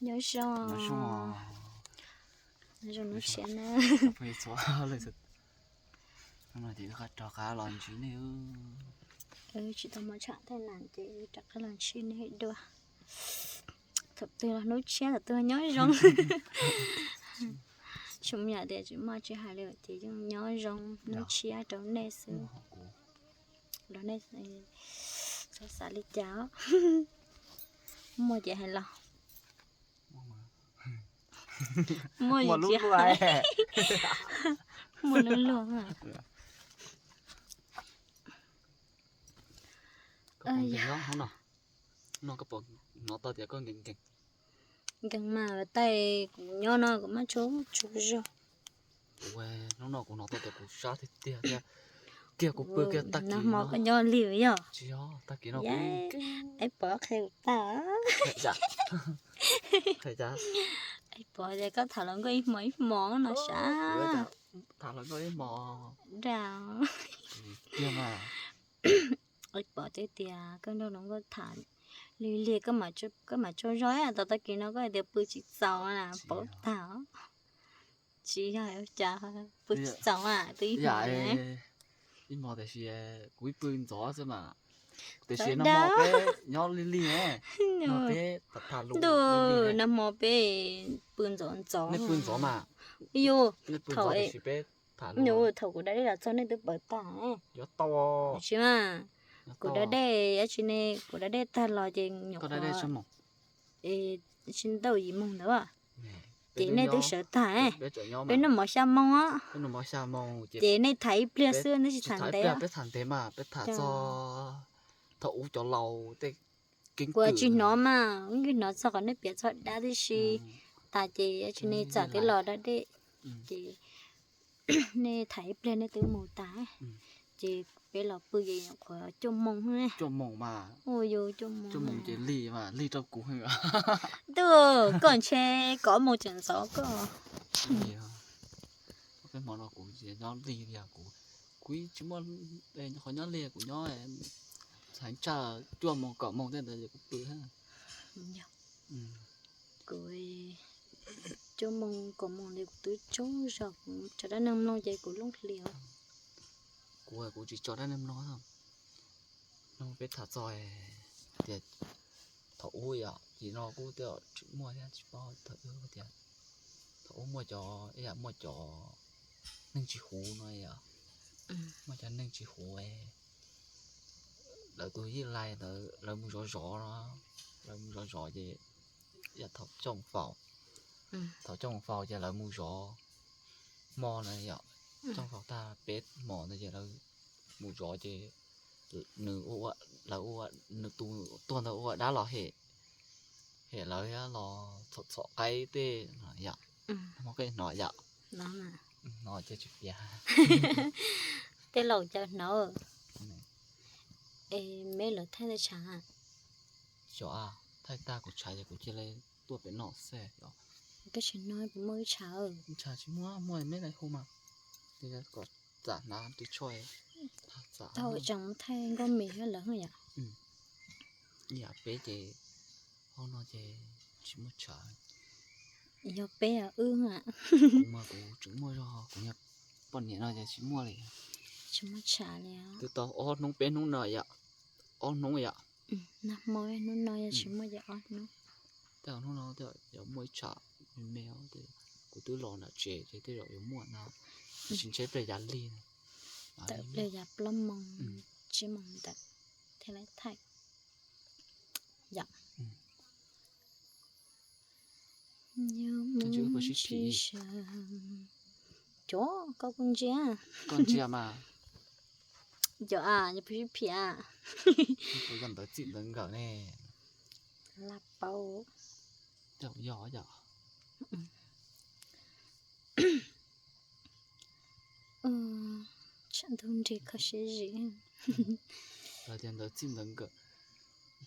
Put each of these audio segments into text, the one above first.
Nyob zoo, nyob zoo hnub tshiab na. Hnub no ces wb rov qab los ntsib nej. Tsis tau mov tsham thaj nas ces rov qab los ntsib nej dua. Thaum twg los hnub tshiab, thaum twg los nyob zoo. Tsis muaj yam tias tsis muaj tsis hais li ces yeej nyob zoo hnub tshiab rau nej xwb. Rau nej xav li cas, muaj ces hais los. Muaj lub luag, muaj lub luag. Koj puas nkees nyob hnub no? Hnub no koj puas hnov tau tias koj nkees nkees? Nkees mas, taij kuv nyob no kuv maj tsuag tsuag zog. Hnub no kuv hnov tau tias kuv sab tiag tiag thiab. Kiag kuv pw kiag tag kis no koj nyob li yog? Tsis yog, tag kis no kuv, Aib Pov qhia kuv tag. Aib Pov tias koj tham hluas nkauj ib hmos ib hmos no sab. Tham hluas nkauj ib hmos. Dab. Kiag mas. Aib Pov twb tias koj nrog hluas nkauj tham lig lig, koj mam tsaug zog, tau tag kis no koj hais tias pw tsis txaus na, paub tag. Tsis yog cas, pw tsis txaus, twb ib hmos. Ib hmos tiam sis kuv ib pw ntxov xwb mas. Tiam sis nag hmo peb nyob lig lig, nag hmo peb tham lus, nag hmo peb pw ntxov ntxov. Nej pw ntxov mas. Yus, thaum kuv da dej los txog nej twb pw tag. Yuav tau. Tsis mas, kuv da dej, dab tsi ne, kuv da dej tag los ces nyuam qhuav tsis ntau yim moos ntawd, ces nej twb sawv tag. Peb noj mov xya moos, ces nej tham ib pliag xwb, nej tsis tham ntev. Peb tham ntev mas, peb tham txog thaum ub cov laus tej keeb kwm. Kuv tsis hnov mas, kuv hnov txog qhov nej piav txog dab tib si tas ces dab tsi nej txawm twb los da dej, ces nej tham ib pliag nej twb mus tas, ces peb los pw ces nyuam qhuav cuaj moos. Cuaj moos mas. Ua yus cuaj moos, cuaj moos ces lig mas, lig rau kuv heev. Twb koj ntshe kaum moos tseem ntxov koj. Peb hmo no kuv nyob lig li kuv, kuv tsis muaj qhov nyob lig, kuv nyob heev tshaj cuaj moos kaum moos tej ntawd ces kuv pw. Kuv cuaj moos kaum moos li kuv twb tsaug zog, kuv tso dab neeg mloog ces kuv looj hlias. Kuv, kuv tsis tso dab neeg mloog. No peb tham txog tias thaum ub yom, tim no kuj tej tsis muaj thiab tsis paub, thaum ub tias thaum ub muaj cov, ib yam muaj cov neeg tsis huv no yom, muaj cov neeg tsis huv, lawv tus yij lais ntawd lawv mus zov zov no, lawv mus zov zov ces yam thaum cooj faus, thaum cooj faus ces lawv mus zov hmo na yom, cooj faus tag peb hmos ntawd ces lawv mus zov ces nws, lawv ua, nws tus tuag ntawd ua dab los hem, hem lawv los txhom txhom qaib tej no yom. Muaj koj hnov yom? Hnov ces tsis piav. Tej laus cov hnov. Es me lawv thaij tag tshav? Xyov, thaij tag kuv tshav ces kuv cia li tuaj pem no xwb os. Koj tsis hnov kuv muaj ib tshav? Tshav tsis muaj, muaj me lawv hu mas. Kom txam hnav ris tsho, txam. Tau tseem mus thaij nkauj me thiab lawv yom? Ib yam peb ces hauv no ces tsis muaj tshav. Yog peb wb mas kuv tseem muaj zog, kuv yog poj niam no ces tsis muaj li. Tsis muaj tshav li. Twb tau ob hnub peb hnub no yom, ob hnub yom. Nag hmo hnub no yog tsis muaj ces ob hnub. Tej hnub no tej yog muaj ib tshav me me, kuv twb los nram tsev ces tej zaum yuav muaj no. Tab sis ntshe pliag yav lig, tawm pliag yav plaub moos tsib moos ntawd thiaj li thaij. Yom. Cov koj kuj ntsia. Koj ntsia mas. Cov a, yog puas sib phim a? Puas yog ntawv txij ntawv nkawm ne? Laj paub. Yog yom. Tshav ntuj nrig kho siab zim. Lawv tias ntawv txij ntawv nkawm,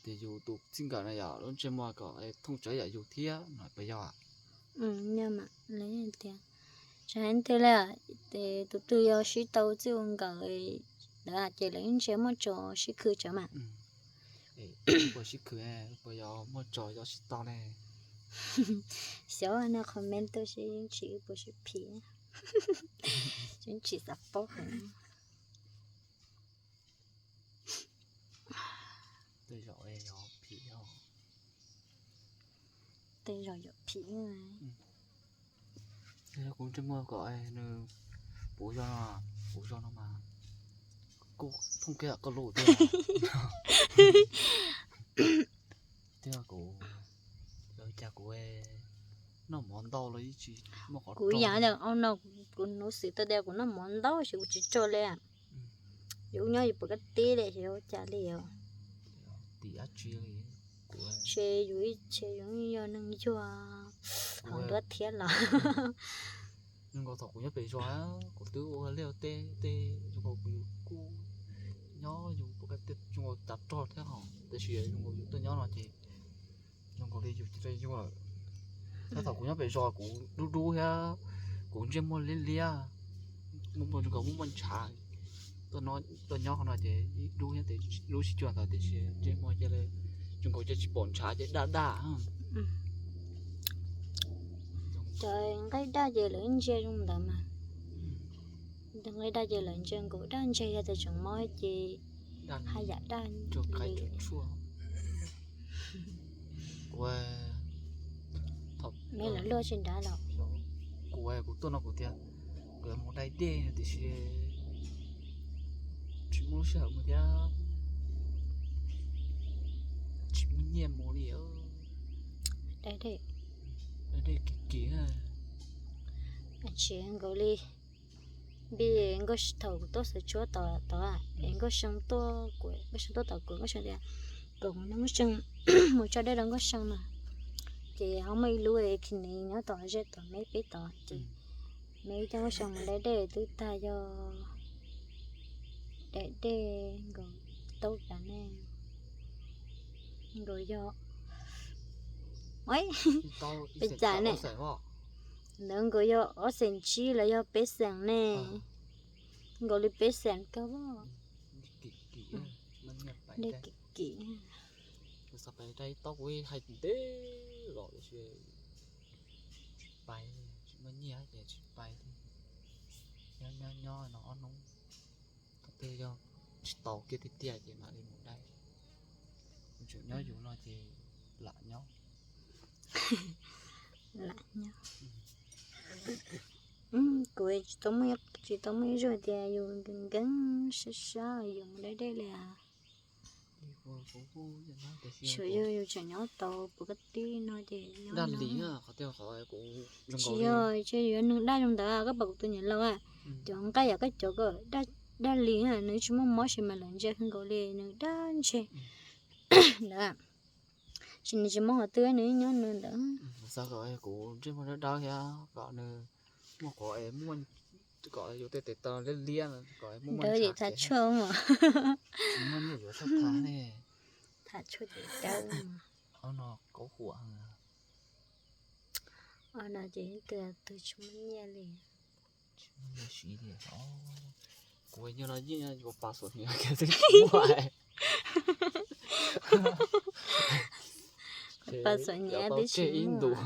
tias yus tus txij nkawm no yog lub ntsej muag kom thooj tsawv yam yus thiab no puas yog? Yog mas, lawv tias tsam heev tiag li, ces tus twg yog sib tau txij ua nkawm lawm ces lawv ib ntsia muaj tso sib khw tsawv mas. Puas sib khw, puas yog muaj tso yog sib tau ne? Xyov nej comment tuaj seb Yeej Tsim wb puas siv phim, Yeej Tsim xav paub heev. Tej zaum yog phim, tej zaum yog phim. Kuv ntsej muag kom nws puv zog no, puv zog no mas kuj thooj kiag koj lus tiag. Tiag kuv, cas kuv noj mov ntau los yeej tsis muaj qhov, kuv yam li no, kuv hnov xwm tau tias kuv noj mov ntau ces kuv tsis rog li. Yus nyob yus puas kab tib li, xyov ua cas li os. Tim dab tsi li, ntshe yus, ntshe yus yog neeg yuag hauv nruab thiab los. Zoo nkaus thaum kuv nyob pem zos, kuv twb ua liaj ua teb tej, zoo nkaus kuv kuj nyob yus puas kab tib, zoo nkaus tav rog thiab hos, tab sis zoo nkaus yus tuaj nyob no ces zoo nkaus li yus cia li yuag lawm. Thiab thaum kuv nyob pem zos kuv dub dub thiab, kuv ntsej muag liab liab, muaj muaj zoo nkaus muaj muaj ntshav. Tuaj nyob qhov no ces ib dub thiab, lub sij hawm ntawd tiam sis ntsej muag cia li zoo nkaus cia tsis pom ntshav ces daj daj. Cov nqaij daj ces lawv ntsia zoo ntawd mas. Nqaij daj ces lawv ntsia nkaus daj ntseg, yog tias tseem mob ces haj yam daj li. Me lawv luaj tsis nrad los. Kuv, kuv tuaj no kuv tias kuv yuav mus dai dej tiam sis tsis muaj lub sij hawm mus thiab, tsis muaj nyiaj mus li. Dai dej, dai dej kim kim. Tsis nkaus li vim Nkauj, thaum kuv tuaj Xeev Tshua tod, es Nkauj See tuaj, kuv, Nkauj See tuaj tom kuv, Nkauj See tias kom kuv nrog Nkauj See mus tso dej rau Nkauj See no. Ces ho muaj ib lub es Khib Nis nyob tom ze tom me peb tod ces me coj Nkauj See mus dai dej twb tag, yog dai dej nkaus tau cas ne, nkaus yog, pes tsawg ne, ntawd nkaus yog ob xees tsib los yog peb xees ne, nkaus li peb xees kawg. Dej kim kim. Kuv xav pais dai taub kuv hais ntev los tiam sis tsis pais, tsis muaj nyiaj ces tsis pais li. Nyob nyob nyob no ob hnub, thaum twg yog tsis tau kiag tiag tiag ces mam li mus dai. Kuv tseem nyob yus no ces lam nyob. Lam nyob. Kuv tsis tau muaj, tsis tau muaj ib zaug tias yus nkees nkees sab sab yus mus dai dej li as. Tsuas yog yus tseem nyob tau puas kab tib no ces nyob li. Tsis yog, ces yus yog neeg daj zoo ntawd, koj pom kuv tus niam laus a, cov nqaij yam koj cov ko daj li, nws tsis muaj mob sis mas lawv ntsia kawg nkaus li, nws daj ntseg ntawd. Sis nws tsis mob qhov twg nws nyob nws ntawd. Xav kom kuv ntsej muag dawb dawb thiab kom nws muaj qhov es muaj, kom yus tej tes taw liab liab kom muaj, ntawd ces tham tshuaj mas. Tsis muaj nyiaj yuav txhob tham ne. Tham tshuaj ces dawb. Ob no kauv huam. Ob no ces ib tug twg tsis muaj nyiaj li. Tsis muaj nyiaj siv li os. Kuv nyob no yeej yuav pas xuam hniav kiag xwb tsis muaj. Pas xuam hniav twb tsis muaj. Ib ntus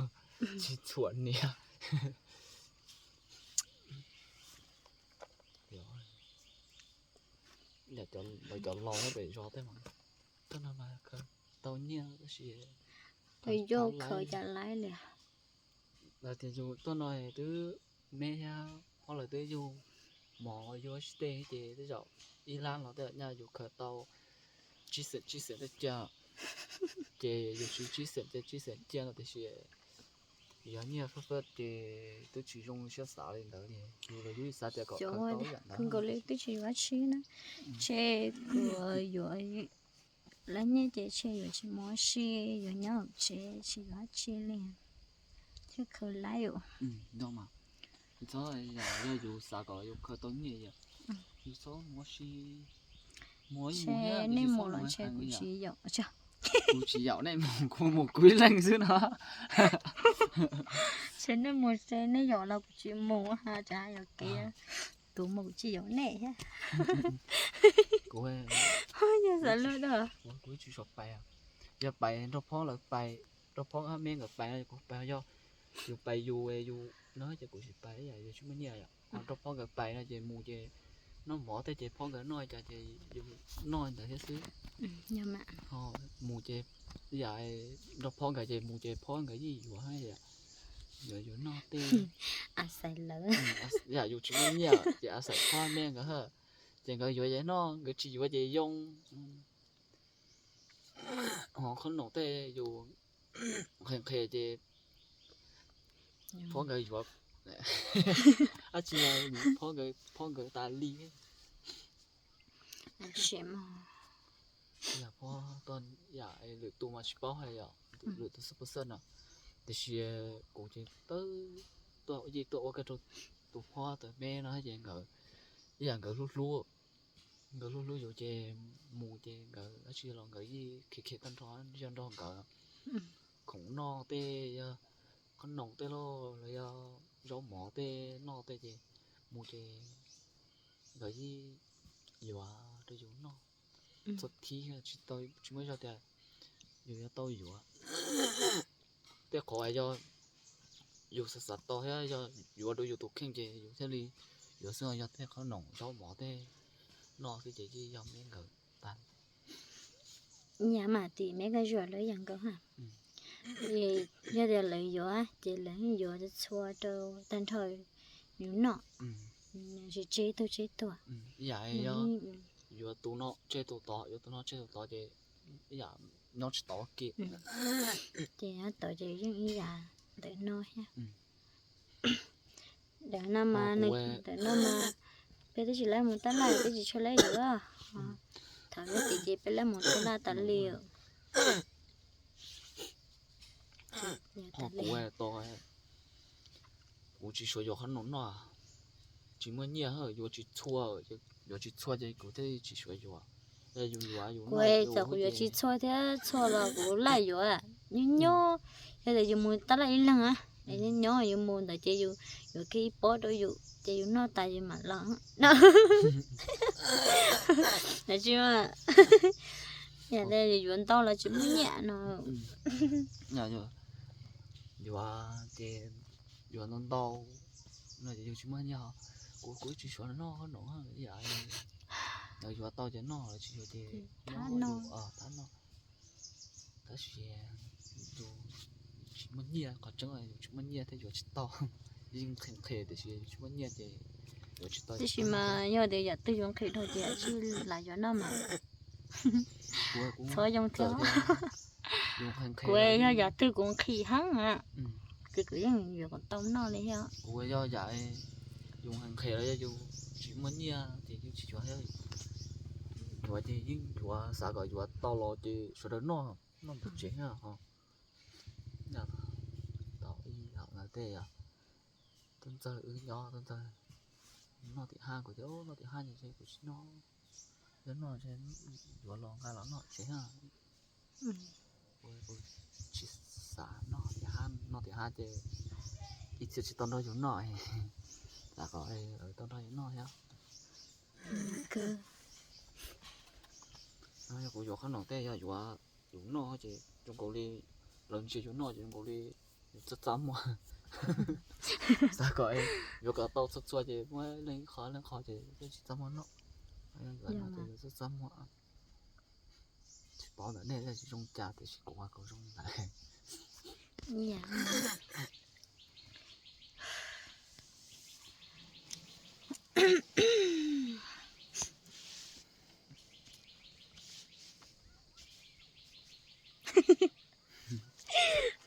tsis txhuam hniav. Lawv cov laus nyob pem zos tej mas, tuaj no mas khaws tau nyiaj tab sis, yus khaws cas laib li. Lawv tias yus tuaj no twb me thiab, ob lawv twb yug mov yug ib si tej ces tej zaum ib lab los tej zaum nyaj yus khaws tau tsib xeem tsib xeem tej cia, ces yus siv tsib xeem ces tsib xeem cia no tiam sis yog nyiaj fab fab ces twb tsis zoo siab xav li ntawd li. Yus los yus xav tias kom khaws tau ib yam ntawd. Nkaus li twb tsis yuav dab tsi na, ntshe kuv yuav lab nyiaj ces ntshe yuav tsis mus ua si, yuav nyob hauv tsev tsis yuav dab tsi li. Thiaj khaws laib yus. Txhob, yog yus xav kom yus khaws tau nyiaj yom, yus txhob mus ua si. Ntshe nej mus los ntshe kuv tsis yaum, kuv tsis yaum nej mus, kuv mus kuv ib leeg xwb no. Ntshe nej mus ntshe nej yaum los kuv tsis mus ha, tsam yog kev tuag mus kuv tsis yaum nej thiab. Yog xav luaj da. Kuv tsis pais, yog pais nrog phob lawv pais, Rau phob me nkawd pais no kuv pais, yog yus pais yus, yus no ces kuv tsis pais, yus tsis muaj nyiaj yom. Ho rau phob nkawd pais no ces mus ces noj mov tej ces phob nkawd noj cas ces yus noj ntawd thiab xwb. Ho mus ces yam rau phob nkawd ces mus ces phob nkawd yeej yuav, yuav yus noj tej. Yam yus tsis muaj nyiaj ces a xaim phob me nkawd, ces nkawd yuav ces noj, nkawd tsis yuav ces yoo. Ho qhob noom tej yus nqhis nqhis ces phob nkawd yuav, dab tsi phob nkawd tas li. Yam phob tuaj yam lwm tus mas tsis paub hais yom, lwm tus xwb puas xwb no. Tiam sis kuv ces tuaj, yeej tuaj ua kawg rau tus phob tus me no ces nkawd, yam nkawd hlub hlub, nkawd hlub hlub yus ces mus ces nkawd dab tsi los nkawd yeej khiav khiav tag nrho, yog nrog nkawd khoom noj tej, yog qhob noom tej los los yog zaub mov tej noj tej ces mus ces nkawd yeej yuav rau yus noj. Txhua thib tsis muaj zog tias yus yuav tau yuav. Tej qhov yog yus xav xav tau thiab yog yuav rau yus tus kheej ces yus thiaj li yuav xwb, yog tej qhob noom zaub mov tej noj xwb ces yeej yog me nkawd tag. Yam mas tim me koj zuam lawv yam nkaus ha. Yog tias lawv yuav ces lawv yuav txhua rau tag nrho yus noj, tsis tseg ib tug tseg ib tug. Yam yuav tus no tseg tus tod, yuav tus no tseg tus tod ces yam nyob tsis tau kiag. Ces nyob tau ces yeej ib yam ntawm no thiab. Ntawm no mas, ntawm no mas peb twb tsis laib mus tab laj, peb tsis tshua laib yuav. Thaum no ces peb laib mus tab laj tas li. Ho kuv, kuv tsis suav yuav qhob noom noj, tsis muaj nyiaj, yuav tsis txhua, yuav tsis txhua ces kuv thiaj tsis suav yuav. Kuv txawm kuv yuav tsis txhua thiab txhua los kuv laj yuav, nyob nyob, yog tias yus mus tab laj ib leeg, nyob nyob yus mus ntawd ces yus yuav kiag ib pob rau yus ces yus noj tas yus mam los. Tsis, yog tias yus yuav ntau los tsis muaj nyiaj no. Yuav ces yuav ntau ntau no ces yus tsis muaj nyiaj. Kuv, kuv tsis suav noj qhob noom, yam lawv yuav tau ces noj, lawv tsis yuav ces thab noj. Tab sis yus tsis muaj nyiaj, qhov tseeb yus tsis muaj nyiaj thiaj yuav tsis tau. Yeej nqhis nqhis tiam sis yus tsis muaj nyiaj ces yuav tsis tau. Tab sis mas yog tias yam twg yuav nqhis dhau ces yam twg lam yuav noj mas txhob yoo thiab. Kuv yog yam twg kuv nqhis heev, ces kuv yeej yuav kom tau noj li thiab. Kuv yog yam yus nqhis los yog yus tsis muaj nyiaj ces yus tsis yuav thiab. Yuav ces yeej yuav xav kom yuav tau los ces sawv daws noj, noj npaum tsev ho. Tau ib hom no tej yog tuaj ntxawg wb nyob, tuaj ntxawg noj tim hab, kuv tias noj tim hab ces kuv tsis noj, yog noj yuav los nqa los noj tsev. Kuv tsis xav noj tim hab, noj tim hab ces ib txhia tsis tau nrog yus noj, xav kom tau nrog yus noj thiab. Yog kuv yuav qhob noom tej yog yuav yus noj ces zoo nkaus li lawv ntsia yus noj ces zoo nkaus li yus txaj txaj muag. Xav kom yuav kom tau txhua txhua ces muab leej ib qho leej qho ces tsis txaj muag noj. Yuav noj ces yus txaj txaj muag. Tsis paub ntawm nej tsis zoo cas tiam sis kuv mas kuv zoo ntawd.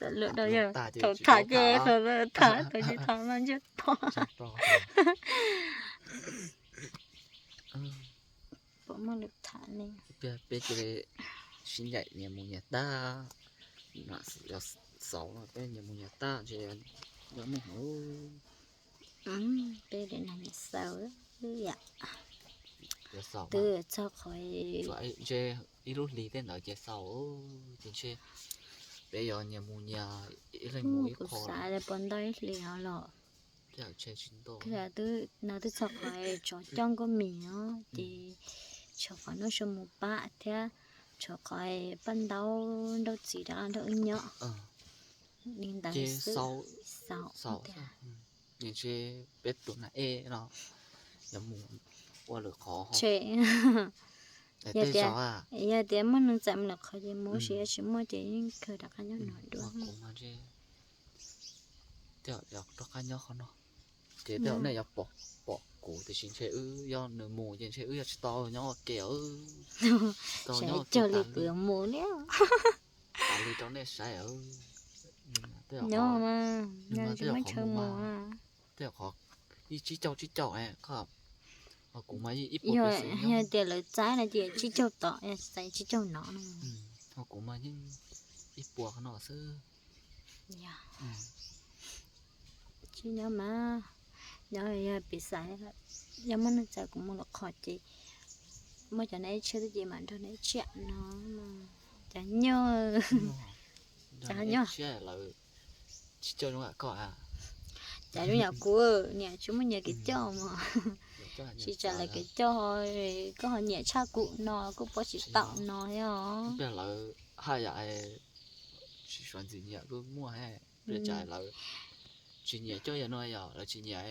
Thaum tham ces thaum tham, thaum tsis tham mas ntsej to. Peb cia li sib ncaim nyias mus nyias tag, xaus peb nyias mus nyias tag ntshe yog muaj hauv. Peb nyias xaus yam twb txog qhov ntshe ib lub hlis tej ntawd ces xaus ces ntshe peb yuav nyias mus nyias, ib leeg mus ib qho. Xav tias puas ntau ib hlis no los no twb txog qhov tsov coj nkauj mis no ces tshuav qhov noj su mus pab thiab tshuav qhov paj ntaub nrauj txiv rov nrog wb nyob. Ces xaus, xaus, ntshe peb tus nas ej no yuav mus ua lwm qhov. Tej zaum yog tias muaj neeg txais mus lwm qhov ces mus, tsis, tsis muaj ces yeej kawg rov qab nyob no dua. Kuv mas ntshe tej zaum rov qab nyob qhov no. Ces tej zaum nej yuav pom, pom kuv tiam sis ntshe wb yog nws mus ces ntshe wb yuav tsis tau nyob ua ke. Tau nyob ua ke li kuv mus li. Tas li rau nej saib. Nyob mas, nyob mas tej zaum qhov mus, tej zaum qhov ib tsib caug tsib caug, kuv mas ib puas, yog tias lawv txaib no ces tsib caug tom, txais tsib caug no no. Ho kuv mas yeej ib puas qhov no xwb. Tsis nyob mas, nyob yog piv xam yog muaj neeg txais kuv mus lwm qhov ces muaj cov nas ej tshiab xwb ces mam nrog nas ej tshiab no. Cov nyuj, cov nyuj tshiab lawv tsis coj zoo yam koj. Cas zoo yam kuv niam tsis muaj nyias kev coj mos, tsis tsam lawv kev coj, koj ho nyiam tshaj kuv no kuj paub tsis taum no thiab os. Lawv haj yam tsis suav ntxim nyiam kuj muaj, peb cas lawv tsis nyiam coj yam no yom, lawv tsis nyiam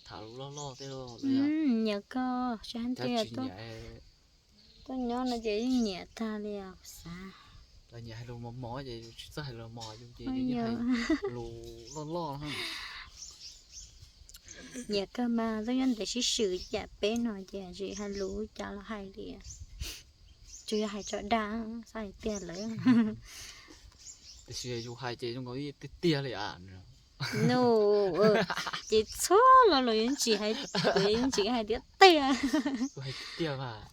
tham lus loj loj tej. Nyiam koj, tsis hais tias tuaj nyob no ces yeej nyiam tag li os xav. Lawv nyiam hais lus mos mos ces yus tsis txawj hais lus mos yus ces yus hais lus loj loj. Nyiam kawg mas tuaj nyob ntev sib swm yam peb no ces tsis hais lus cas los hais li. Tsuas yog hais tso dag, xav hais tiag lawm. Tiam sis yus hais ces zoo nkaus tiag tiag li a. No, ces txhua lo lus yeej tsis hais, yeej tsis hais tiag tiag. Kuv hais tiag tiag mas.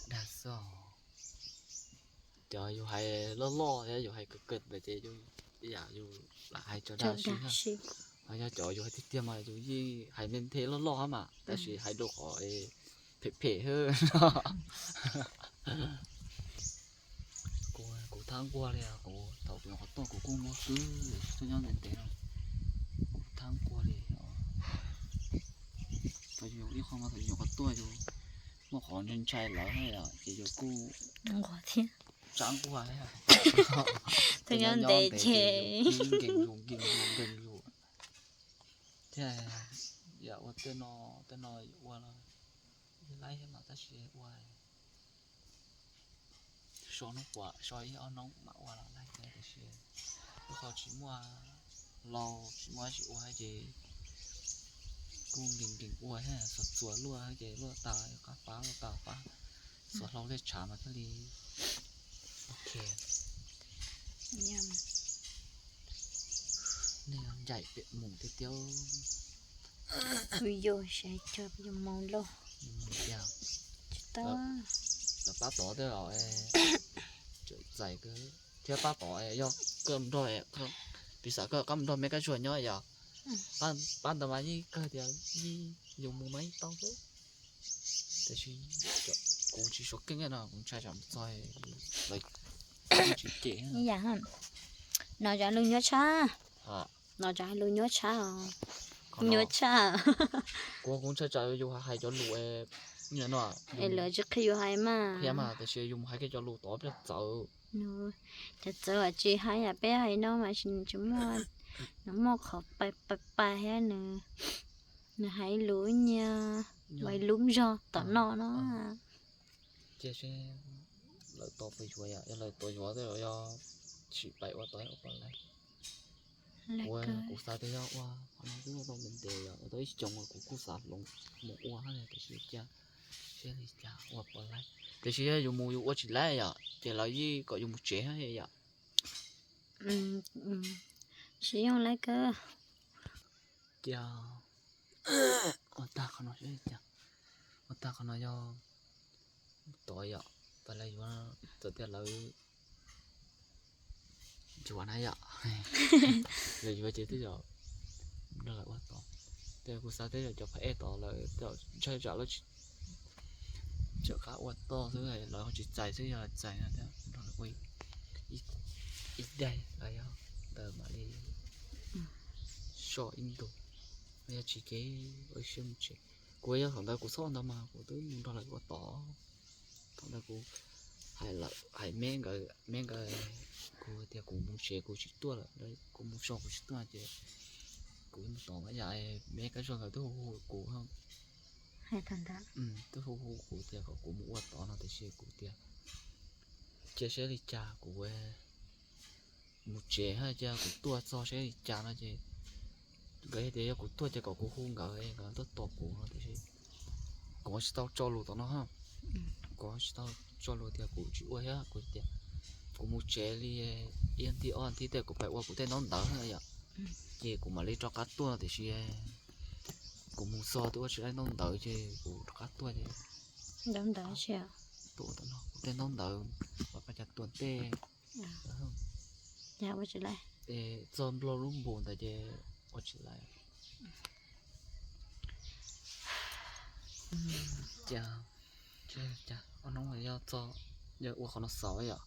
Dag xwb. Cov yus hais loj loj thiab yus hais kawg kawg ntawd ces yus lam hais tso dag si. Ho yog cov yus hais tiag tiag mas yus yeej hais me nthe loj loj hab mas tab sis hais rau qhov phem phem xwb. Kuv, kuv thab nquag li os, kuv thaum kuv nyuam qhuav tuaj kuv kuj muab xwb, tuaj nyob ntev ntev no. Kuv thab nquag li os. Thaum yus ib qho mas thaum yus nyuam qhuav tuaj yus muaj qhov ntshai ntshai lawm ces yus kuj nquag thiab, tsab nquag thiab. Tuaj nyob ntev ces nkees yus nkees yus nkees yus. Thiab yam ua tej no, tej no ua los laib thiab mas tab sis ua so hnub puas so ib ob hnub mam ua los laib thiab tiam sis lub qhov tsis muaj laus tsis muaj dab tsi ua ces kuj nkees nkees ua thiab, xuas txuas luaj ces luaj tas qab pab luaj tas pab, xuas hlau tej tshav mas thiaj li ok. Nej ncaim pem mus tiag tiag. Kuv yus sab cog yus mus lauj. Tsis tau. Lawv pab tod tej los tseem txais kawg thiab pab tod yog koj nrog, piv xam koj qab mus nrog me Kab Zuag nyob yog pab ntawd mas yeej kawg tias yeej yus mus mas yeej tau xwb. Tiam sis kuv tsis suav keej no kuv ntshai tsam mus txog lawv tsis cem. Ib yam no, no cov lus nyuaj tshaj, no cov lus nyuaj tshaj os. Nyuaj tshaj. Kuv, kuv ntshai tsam yus hais cov lus no es lawv tsis qhia yus hais mas, qhia mas tiam sis yus mus hais kiag cov lus tod pliag txawv. Cov txawv tsis hais yam peb hais no mas tsis muaj, nws muaj qhov pais pais thiab nws, nws hais lus nyias ua lub zog tom no no. Cia seb lawv tau pais yuav yom, yog lawv tau yuav tej zaum yog tsis pais ua tau ua pom laib. Kuv, kuv xav tias yog ua qhov no twb ua tau ntev ntev yom, ua tau ib xyoos kuv kuj xav hloov mus ua thiab tiam sis cia seb li cas ua pom laib. Tiam sis yog yus mus yus ua tsis laib yom ces lawv yeej kom yus mus tsev thiab yom. Tsis yooj laib kawg. Cia ua tag qhov no, ua tag qhov no yog tod yom, tas lawv yuav, txawm tias lawv yuav na yom, lawv yuav ces tej zaum nrog lawv ua tod. Tej kuv xav tej zaum cov phab ej tod lawv ntshai tsam lawv tseem qab ua toj xwb lawv ho tsis txais xwb, yog lawv txais no thiab nrog lawv ua ib daig los yog lawv mam li soj ib ntus, yog tsis ces ua ib siab mus tsev. Kuv yog thaum ntawd kuv txhob ntawd mas kuv twb mus nrog lawv ua tod. Thaum ntawd kuv hais lawm, hais me nkawd, me nkawd, kuv tias kuv mus tsev kuv tsis tuaj lawm, kuv mus so kuv tsis tuaj ces kuv mus tom yam me Kab Zuag nkawd twb hu hu kuv, twb hu hu kuv tias kom kuv mus ua tod no tiam sis kuv tias cia seb li cas kuv mus tsev hab cia kuv tuaj txog seb li cas no ces nkawd tias yog kuv tuaj ces kom kuv hu nkawd nkawd tuaj tos kuv no tiam sis kuv tsis tau tso lus tom no hab. Kuv tsis tau tso lus tias kuv tsis ua thiab kuv tias kuv mus tsev li ib hnub thib ob hnub thib tej kuv pais ua kuv tej ntaub ntawv yom, ces kuv mam li rov qab tuaj no tiam sis kuv mus txog twb ua tsis laib ntaub ntawv ces kuv rov qab tuaj ces ntawv ntawv kuv tej ntaub ntawv mas pab cas tuaj tej txog Nplog lub npus ntawd ces ua tsis laib. Ces ob hnub yog txog, yog ua qhov no xaus yom.